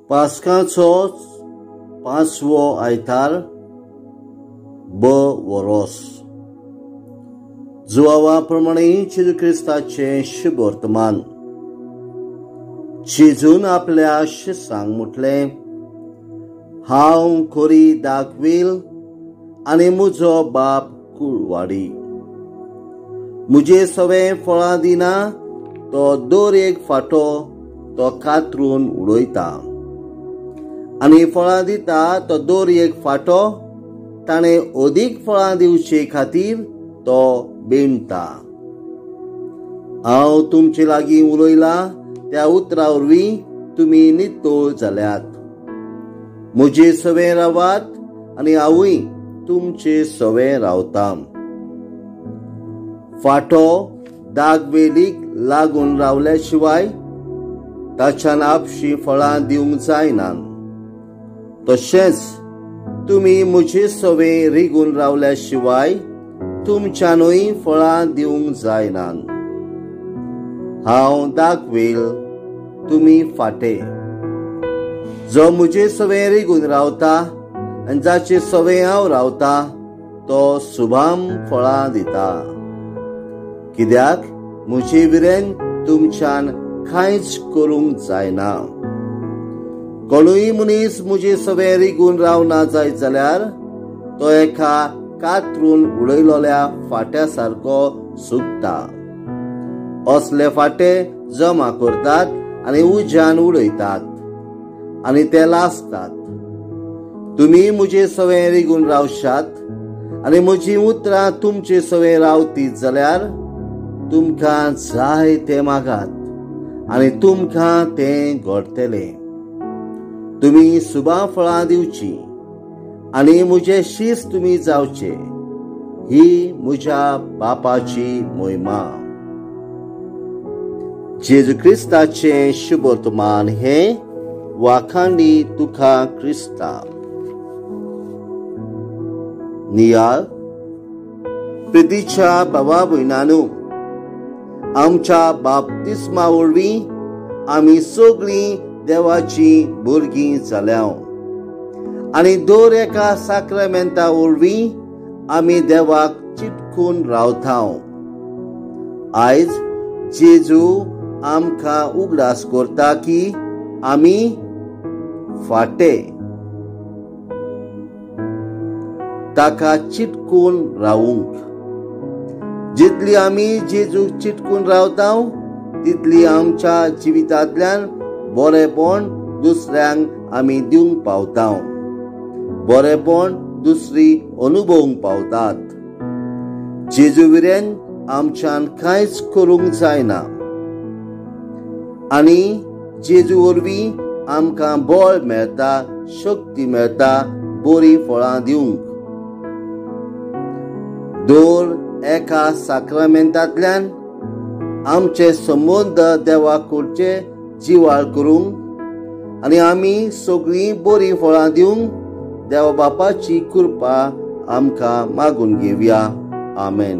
पास्काचो पांचवो आयतार ब वरोस. जुवावा प्रमाणे जेजू क्रिस्ताचें शुभ वर्तमान. जेजून आपल्या शिसांक म्हटलें, हांव खोरी दाखवील आनी म्हजो बाप कुळवाडी. म्हजे सवे फळां दिना तो दर एक फाटो तो कातरून उडयता आनी फळां दिता तो दर एक फाटो ताणें अदीक फळां दिवचे खातीर तो बेणटा. हांव तुमचे लागीं उलयलां त्या उतरा वरवीं तुमी नितळ जाल्यात. म्हजे सवे रावात आनी हांवूय तुमचे सवे रावता. फाटो दागवेलीक लागून रावल्या शिवाय ताच्यान आपशी फळां दिवंक जायना. तशेंच तुमी म्हजे सवे रिगून रावल्या शिवाय तुमच्यानूय फळां दिवंक जायना. हांव दागवेल, तुमी फाटे. जो म्हजे सवे रिगून रावता आनी जाचे सवे हांव रावता तो सुभाम फळां दिता. कित्याक म्हजे विरेन तुमच्यान कांयच करूंक जायना. कोणूय मनीस म्हजे सवे रिगून रावना जायत जाल्यार तो एका कातरून उडयलोल्या फाट्या सारको सुकता. असले फाटे जमा करतात आनी उज्यान उडयतात आनी ते लासतात. तुमी म्हजे सवे रिगून रावशात आनी म्हजी उतरां तुमचे सवे रावतीत जाल्यार तुमकां जाय तें मागात आनी तुमकां तें घडटलें. तुमी सुबा फळां दिवची आनी म्हजे शीस तुमी जावचे. ही म्हज्या बापाची मोहिमा. जेजू क्रिस्ताचें शुभ वर्तमान हें. वाखांडी तुका क्रिस्ता. नियाळ. प्रितीच्या बाबा भयणानू, आमच्या बाप्तिस्मा वरवीं आमी सगळीं देवाची भुरगीं जाल्या आनी दर एका साक्रामेंता वरवीं आमी देवाक चिटकून रावता. आयज जेजू आमकां उगडास करता की आमी फाटे ताका चिटकून रावूंक. जितली आमी जेजूक चिटकून रावता तितली आमच्या जिवितांतल्यान बरेपण दुसऱ्यांक आमी दिवंक पावता. बरेपण दुसरी अनुभवूंक पावतात. जेजू विरेन आमच्यान कांयच करूंक जायना आनी जेजू वरवीं आमकां बळ मेळटा, शक्ती मेळटा बरीं फळां दिवंक. दर एका साक्रामेंतांतल्यान आमचे संबंद देवाक करचे जिवाळ करूंक आनी आमी सगळीं बरीं फळां दिवंक देवा बापाची कृपा आमकां मागून घेवया. आमेन.